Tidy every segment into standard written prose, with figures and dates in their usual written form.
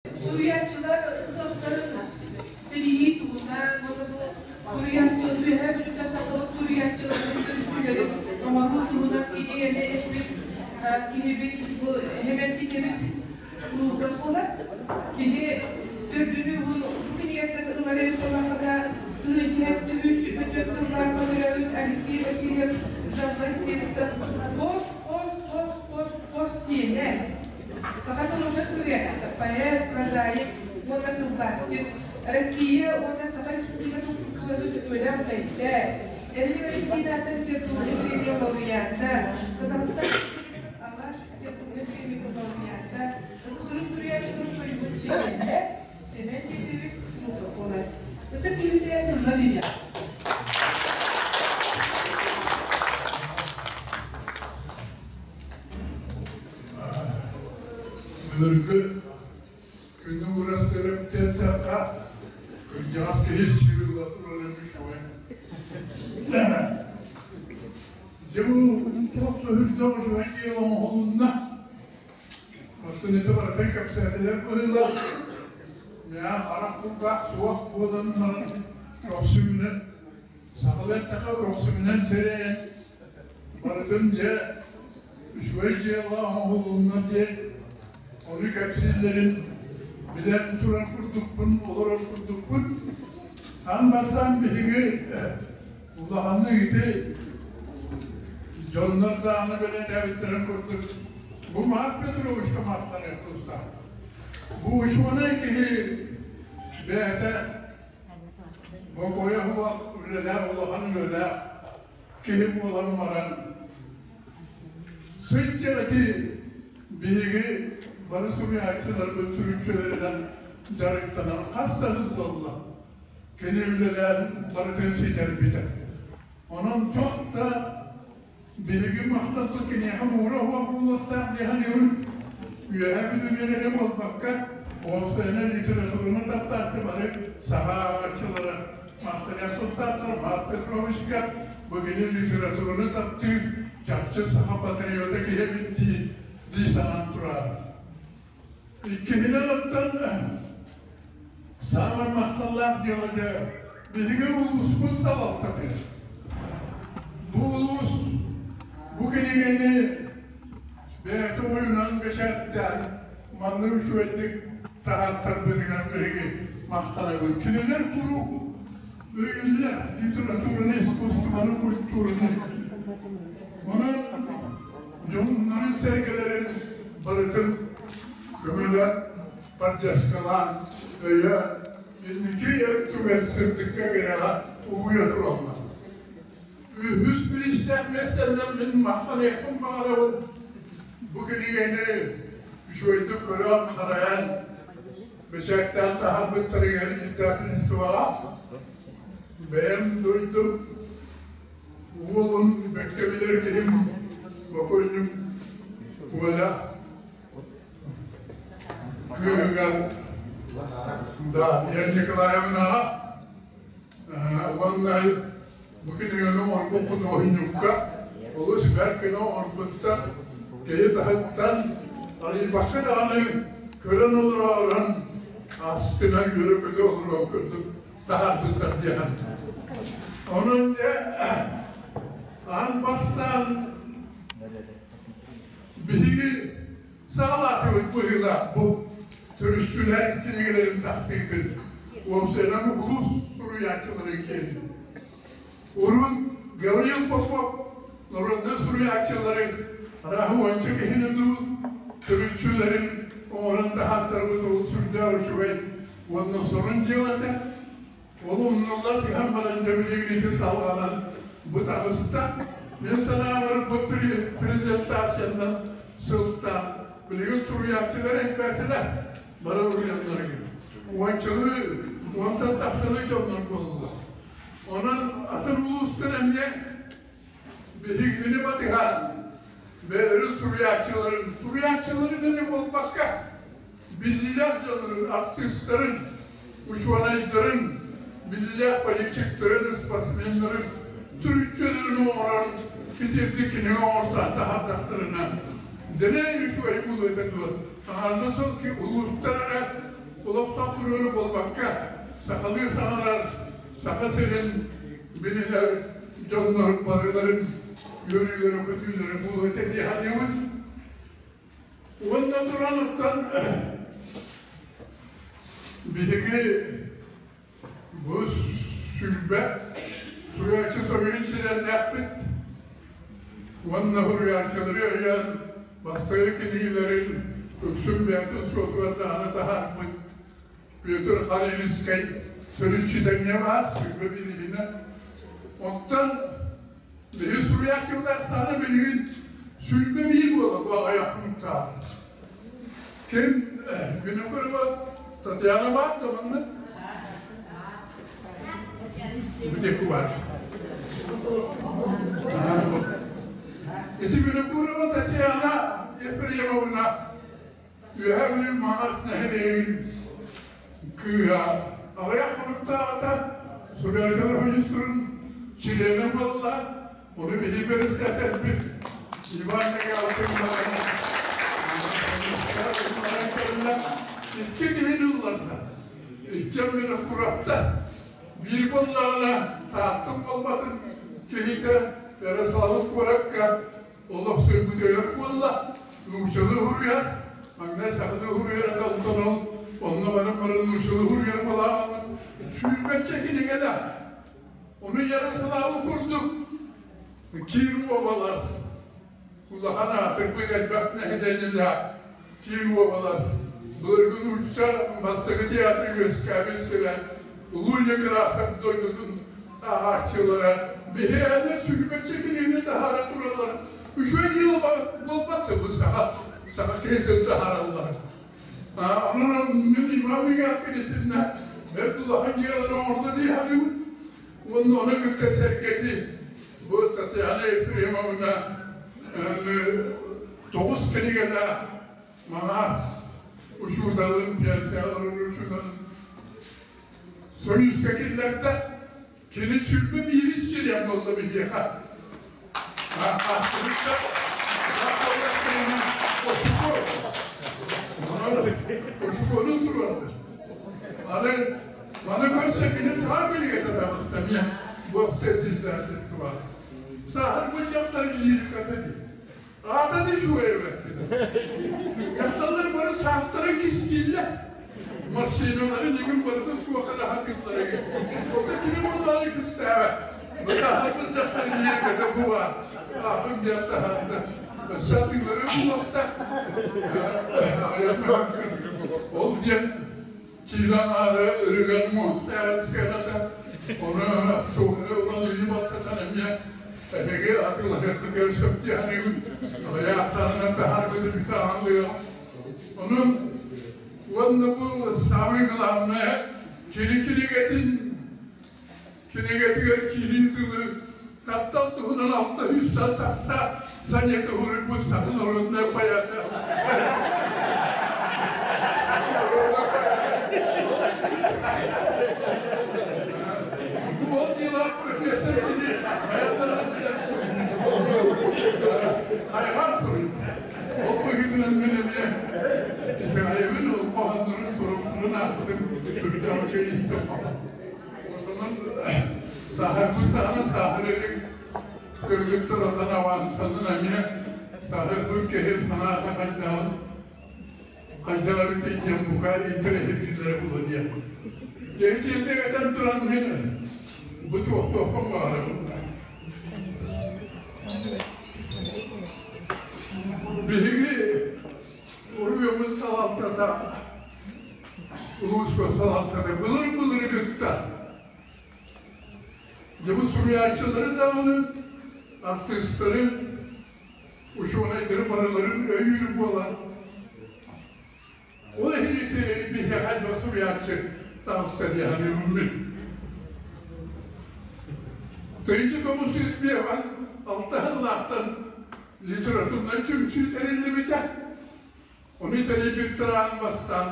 Суруйааччылар ыһыахтарын тэрийии туһунан уонна бу суруйааччылар Үөһээ Бүлүүттэн тахсыбыт суруйааччыларын төрүччүлэрин оҥоруу туһунан идиэйэни эппит киһибит бу Хэмэнтикэбис кулуупка буолар. Кини төрдүнү уһун бу кинигэттэн ылар эбит буоллаххына, 1974 сыллаахха төрөөбүт Алексей Васильев Жанна Сивцев хос хос хос хос хос сиэнэ. Саха норуотун суруйааччыта, поэт, прозаик уонна тылбаасчыт, Россия уонна Саха Республикатын культуратын үтүөлээх үлэһитэ, Эрилик Эристиинаттан литературнай премия лауреата, Казахстан Республикатын Алаш литературнай премиятын лауреата, СССР суруйааччытын союһун чилиэнэ Семен Титович Мудров буолар. Ытык киһибитигэр тылла бириэх. Былыргы күнү уурастырып диэтэххэ, кырдьаҕас киһи сыылла турарын үчүгэй. Дьэ бу туох сүрдээх үчүгэй дьыала оҥоһулунна. Оттон ити барытын кэпсээтилэр быһыылаах. Миэхэ харах кулгаах суох буолан баран көхсүмүнэн, сахалыы эттэххэ көхсүмүнэн сэрэйэн Барытын дьэ үчүгэй дьыала оҥоһулунна диэн ону кэпсииллэрин билэн турар курдукпун, олорор курдукпун. Аан бастаан биһиги улаханнык ити дьоннор даҕаны бэлиэтээбиттэрин курдук бу Марк Петровичка махтаныах тустаах. Бу учуонай киһи бэйэтэ бокуойа суох үлэлээх, улахан үлэлээх киһи буолан баран сычча ити биһиги бары суруйааччыларбыт сүрүччүлэринэн дьарыктанан хас да сыл буолла кини үлэлээн барытын ситэрбитэ. Онон туох да биһиги махталбыт киниэхэ муҥура суох буолуохтаах дии саныыбын. Үөһээ Бүлүүлэр эрэ буолбакка, уопсайынан литератураны таптааччы бары саха ааҕааччылара Махтаныах тустаахтар Марк Петровичка бу кини литератураны таптыыр, чахчы саха патриота киһи эбит дии, дии санаан тураар. Иккиһинэн оттон саамай махталлаах дьыала дьэ биһиги улууспут салалтатыгар. Бу улуус бу кинигэни бэйэтэ уйунан бэчээттээн маннык үчүгэйдик таһааттарбытыгар биһиги махтанабыт. Кинилэр куруук өйүүллэр литератураны, искусствоны, культураны. Онон дьоннорун-сэргэлэрин барытын көмөлөөн, поддержкалаан, өйөөн, инники өттүгэр сырдыкка кэрэҕэ угуйа тураллар. Үһүс бириистээх миэстэннэн мин махтаныахпын баҕарабын. Бу кинигэни үчүгэйдик көрөн-харайан, бэчээттээн таһаарбыттарыгар издательствоҕа бэйэм дойдум уолун бэккэ билэр киһим бокуонньук Коля кыыһыгар да Лена Николаевнаҕа уонна бу кинигэни оҥорбут худуоһунньукка олус бэрт гына оҥорбуттар киһи таһыттан арыйбакка даҕаны көрөн олороорун астына үөрэ-көтө олоруох курдук таһаарбыттар диэхин. Онон дьэ аан бастаан биһиги саҕалаатыбыт быһыылаах бу төрүччүлэр кинигэлэрин тахсыытын уопсайынан улуус суруйааччыларын киэнин. Урут Гаврил Попов народнай суруйааччыларын арааһы уонча киһини дуу төрүччүлэрин оҥорон таһааттарбыт ол сүрдээх үчүгэй уонна сонун дьыала этэ. Ол умнулла сыһан баран дьэ билигин ити салҕанан бу таҕыста. Мин санаабар бу презентациянан сылтаан билигин суруйааччылар элбээтилэр бары уруйаннарыгар. Уончалыы, уонтан тахсалыы дьоннор буоллулар. Онон атын улуустар эмиэ биһигини батыһан бэйэлэрин суруйааччыларын, суруйааччыларын эрэ буолбакка, биллиилээх дьоннорун, артыыстарын, учуонайдарын, биллиилээх политиктарын, спортсменнарын төрүччүлэрин оҥорон итирдик кинигэ оҥортоон таһаардахтарына дэлэй үчүгэй буолуо этэ дуо? Аҥаардас ол улуустар эрэ. олохтоох туруору буолбакка, сахалыы саҥарар Саха сирин билинэр дьоннор барыларын үөрүүлэрэ-көтүүлэрэ буолуо этэ дии саныыбын. Уонна туран оттон биһиги бу сүлбэ суруйааччы союһун чилиэннээхпит уонна суруйааччылары өйөөн бастакы кинигэлэрин үксүн бэйэтин суотугар даҕаны таһаарбыт Петр Харилинскай төрүччүтэ эмиэ баар, сүлбэ бирииһинэ. Оттон биһи суруйааччыбыт ахсаана билигин 21 буола бу аҕыйах хонуктаах. Ким Винокурова Татьяна баар да манна? Бүтекку бар. Ити Винокурова Татьяна Ефремовна Үөһээ Бүлүү Маҥаас нэһилиэгин кыыһа аҕыйах хонуктааҕыта суруйааччылар союзтарын чилиэнэ буолла. Ону биһиги бэрэссэдээтэлбит Иван Михайлович икки киһини ылларда. Иккиэн Винокуровта. Биир буоллаҕына Тааттын буолбатын киһитэ Ярославл куоракка олохсуйбут өйөр буолла, нууччалыы уһуруйар, маҥнай сахалыы уһуруйар этэ, онтон ол онно баран баран нууччалыы уһуруйар балаҕан сүүрбэччэ кинигэлээх. Ону Ярославы курдук киин уобалас улахан аатырбыт элбэх нэһилиэнньэлээх киин уобалас былыргы нуучча бастакы театр үөскээбит сирэ Улуу Некрасов дойдутун ааҕааччылара биһирээннэр сүгүбэччэ кинини таһаара тураллар. Үчүгэй дьыала буолбат да бу саха саха киһитин таһаараллар. Онон мин Иван Михайлович итиннэ бэрт улахан дьыаланы оҥордо дии саныыбын. Уонна ону кытта сэргэти бу Татьяна Ефремовна тоҕус кинигэлээх Маҥаас учууталын, пенсияларын учууталын Союзка киллэрдэ. Кини 21 сирен буолла биһиэхэ. Очукуону суруорда. Аны маны көрсө кини саха билигэтэ таҕыста эмиэ бу издательство. Сааһырбыт дьахтар лириката дии. Аата да үчүгэй эбээт. Дьахталлар бары саастарын кистииллэр. Массыыналарын игин барытын суох эрэ хатыыллар игин. Ота кини буоллаҕына кистээбэт. Сааһырбыт дьахтар лириката бу баар. Аахын диэн таһаарда. Сатыылары булуохта. Ол диэн Киирэн аары ырыган муостааҕын сыаната, ону суоһары ылан илии баттатан эмиэ эһиги атыылаһыаххытыгар сөп дии саныыбын. Аҕыйах ахсаанынан таһаарбыты бүтэ аҕалыаҕа. Онон уонна бу самое главное кини кинигэтин кинигэтигэр киирии тылы таптал туһунан 600 тахса Санека уруйбут саха народнай поэта. Ол дела профессор киһи хайҕаан суруйбут. Ол быһыытынан мин эмиэ итэҕэйэбин, ол хоһооннорун суруктарын аахпытым сүрдээх үчүгэй истим. Онон сааһырбыт даҕаны сааһыр илик кыргыттар отон авансанан эмиэ сааһырбыт киһи санаата хайдаҕын хайдах эбитий диэн бука интэриэһиргииллэрэ буолуо диэн. Итинник этэн туран мин бу туохтуохпун баҕарабын. Биһиги уруйуммут салалтата улууска салалтата былыр-былыргыттан дьэ бу суруйааччылары даҕаны, артыыстары, учуонайдары барыларын өйүүр буолан, ол иһин ити биһиэхэ элбэх суруйааччы таҕыста дии саныыбын мин. Тыйынча тоҕус сүүс биэһэн алта сыллаахтан литературнай түмсүү тэриллибитэ. Ону тэрийбиттэр аан бастаан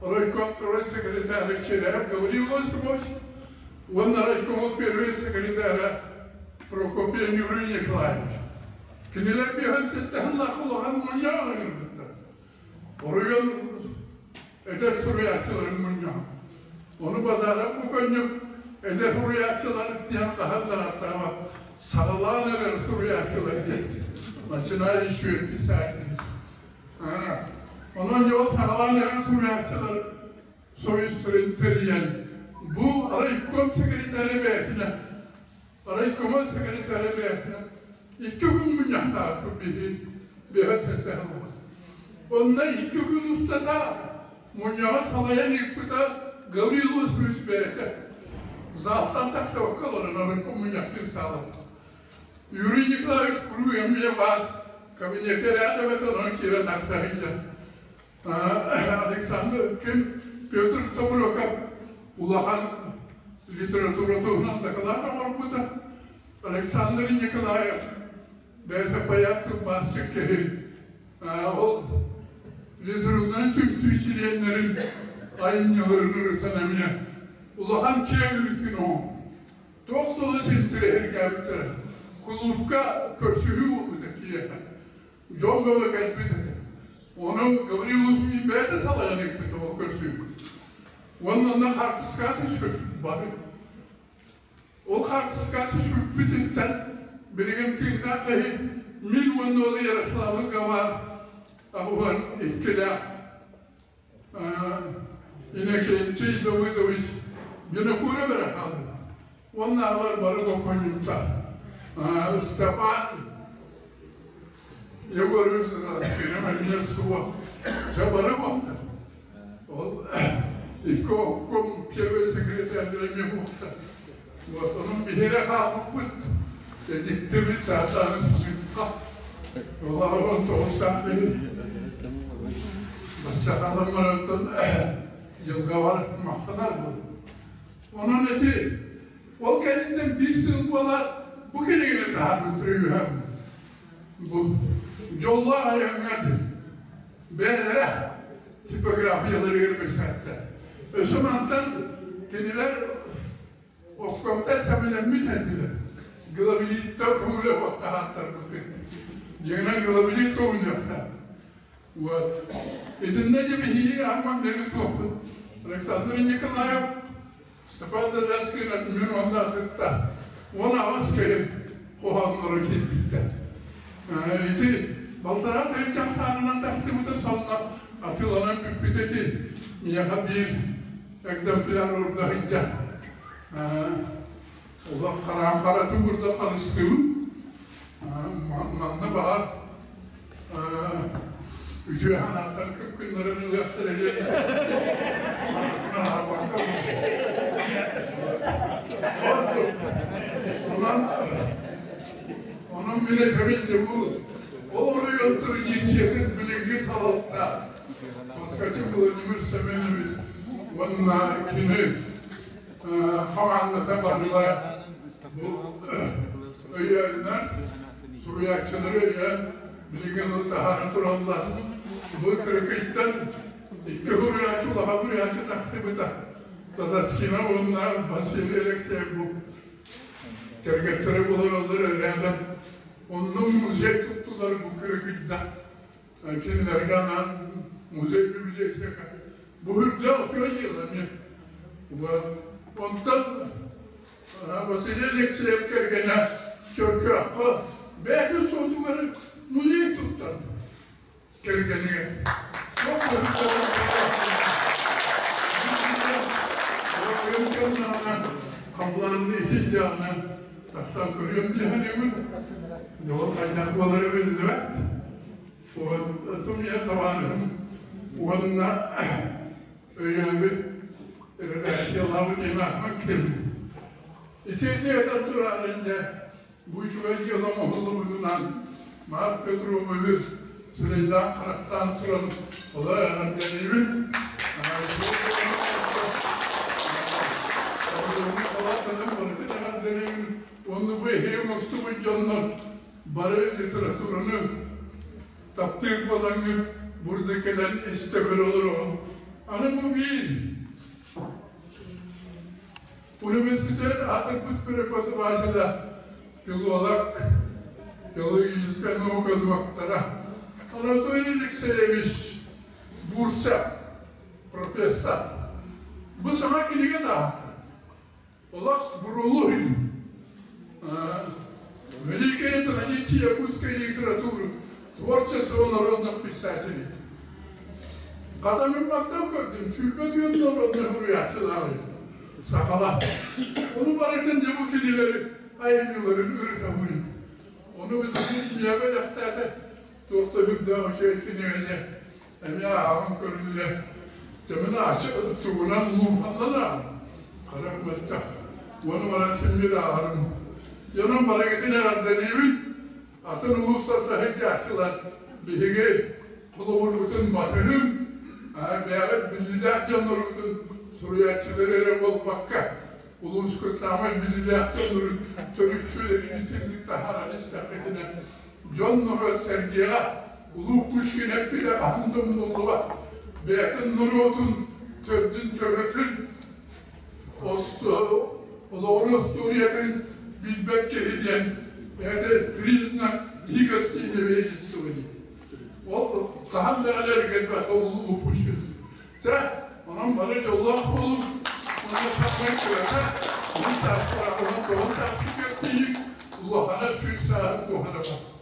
райком второй секретарь Черяев Гаврил Осипович уонна райкомол первый секретаря Прокопий Юрий Николаевич. Кинилэр биһэн сэттэһин улахан мунньаҕа ыҥырбыттар. Оройуон Эдэр суруйааччыларын мунньаҕа. Ону Базаров бу көнньүк эдэр суруйааччылар диэн хаһан да ааттаабат, саҕалаан эрэр суруйааччылар диэн начинающие писатели. Онон дьол саҕалаан эрэр суруйааччылар союзтарын тэрийэн, бу райком секретаря бэйэтинэн, райкома секретаря бэйэтинэн икки күн мунньахтаабыппыт биһи биһэ сэттэһэ буолар. Онно икки күн устата мунньаҕы салайан ыыппыта Гаврил Осипович бэйэтэ. Залтан тахсыбакка олорон райком мунньахтыыр саалата. Юрий Николаевич Куру эмиэ баар кабинекка рядом этэ, онон киирэ тахса сылдьар. Александр ким Петр Тобуроков улахан литература туһунан дакылаат оҥорбута. Александр Николаев бэйэтэ поэт тылбаасчыт киһи ол литературнай түмсүү чилиэннэрин айымньыларын ырытан эмиэ улахан киэҥ ырытын оҥорбут. Туох да олус интэриэһиргээбиттэрэ. Кулуупка көрсүһүү буолбута киэһэ. Дьон бөҕө кэлбит этэ. Ону Гаврил Ефимович бэйэтэ салайан ыыппыта ол көрсүһүүгэ. Уонна онно хаартыскаҕа түспүт бары. Ол хаартыскаҕа түспүппүтүттэн билигин тыыннаах киһи мин уонна ол Ярославы Гавар аҕуһан иккилээх Иннокентий Давыдович Винокуров эрэ хаалбыт. Уонна алар бары бокуонньуктар. Степан Егорович эмиэ суох. Дьэ бары буолтар. Ол икки обком первый секретарь эмиэ буолтар. Вот онон биһиэрэ хаалбыппыт. Дьиктибит таатааны сыппа. Олоҕун тоҕустаах киһи. Бачча хаалан барантан дьылҕабар махтанар буол. Онон ити ол кэнниттэн биир сыл буолаат бу кинигэни таһаарбыттара үһэ. Бу дьоллоох айаҥҥа бэйэлэрэ типографияларыгар бэчээттэр. Өссө мантан кинилэр Обкомтан сэбилэммит этилэр. Главлиттан көҥүлэ таһааттарбыт. Дьиҥинэн главлит көҥүлүөхтээх. Вот. Итиннэ дьэ биһиги аан маҥнайгы туохпут Александр Николаев, Степан Дадаскин мин уонна атытта 18 киһи хоһоонноро киирбиттэр. Ити балтараа тыһыынча ахсаанынан тахсыбыта сонно атыыланан бүппүт эти миэхэ биир экземпляр ордо сылдьар. Олох хараан харатын курдук харыстыыбын. Манна баҕар үтүө санааттан күннэрин ылыахтара диэн харахпынан Онон онон мин этэбин дьэ бу ол оройуон традициятын билиҥҥи салалта Москватин Владимир Семенович уонна кини хамаандата барылара бу өйөөннөр, суруйааччылары өйөөн билигин ыл таһаара тураллар. Бу Кырыкыйтан икки суруйааччы, улахан суруйааччы тахсыбыта. Тадаскина уонна Василий Алексеев бу кэргэттэрэ олороллор рядом. Онно музей туттулар бу Кырыкыйда. Кинилэргэ анаан музей библиотека бу үрдээх үчүгэй дьыала эмиэ. Онтон Василий Алексеев кэргэнэ Чөркөөххө бэйэтин суотугар музей туттарда кэргэнигэр. Халлаан итийдэҕинэ тахсан көрүөм дии саныыбын. Ол хайдах буолара биллибэт. Тумья табаарыһым уонна өйөөбүт редакциялаабыт Иван Ким. Итинник этэн турар инде бу үчүгэй дьыала оҥоһуллубутунан Марк Петровиһы сирэйдээн харахтаан туран олор эҕэрдэлиибин. Уонна бу эһиги оҥостубут дьоннор бары литератураны таптыыр буолаҥҥыт бурда кэлэн истэ көрө олороҕун. Аны бу биир университет аатырбыт преподавателя, филолог, филологическай наука доктора Анатолий Алексеевич Бурцев. Профессор. Бу саҥа кинигэ таһаарда. Олох буруолу Великая традиция якутской литературы, творчество народных писателей. Хата мин мантан көрдүм, 24 народных суруйааччылааҕы сахала. Ону барытын дьэ бу кинилэри айымньыларын ырытабын. Ону билигин ийэбэ дэхтээтэ, туох да үрдээх үчүгэй кинигэни эмиэ ааҕан көрүллэ. Дьэ мин тугунан луупаннан ааҕым. Харах мөлтөх. Уону баран симмир ааҕарым. Дьонум барыгытын эҕэрдэлиибин. Атын улуустарда сылдьааччылар биһиги холобурбутун батыһыҥ. Бэйэҕит биллиилээх дьонноргутун суруйааччылар эрэ буолбакка, улууска саамай биллиилээх дьоннору төрүччүлэрин итинник таһааран истэххитинэ, дьон норуот сэргиэҕэ Улуу Пушкин эппитэ хаһан да умнуллубат. Бэйэтин норуотун төрдүн-төбөтүн олоҕун остуоруйатын билбэт киһи диэн это признак дикости и невежествования. Ол хаһан даҕаны эргэрбэт ол Улуу Пушкин. Чэ, онон бары дьоллоох буолуҥ. Уонна саамай кырата, 19 сааспыгар тиийик, улахана 100 сааһы куоһара бар.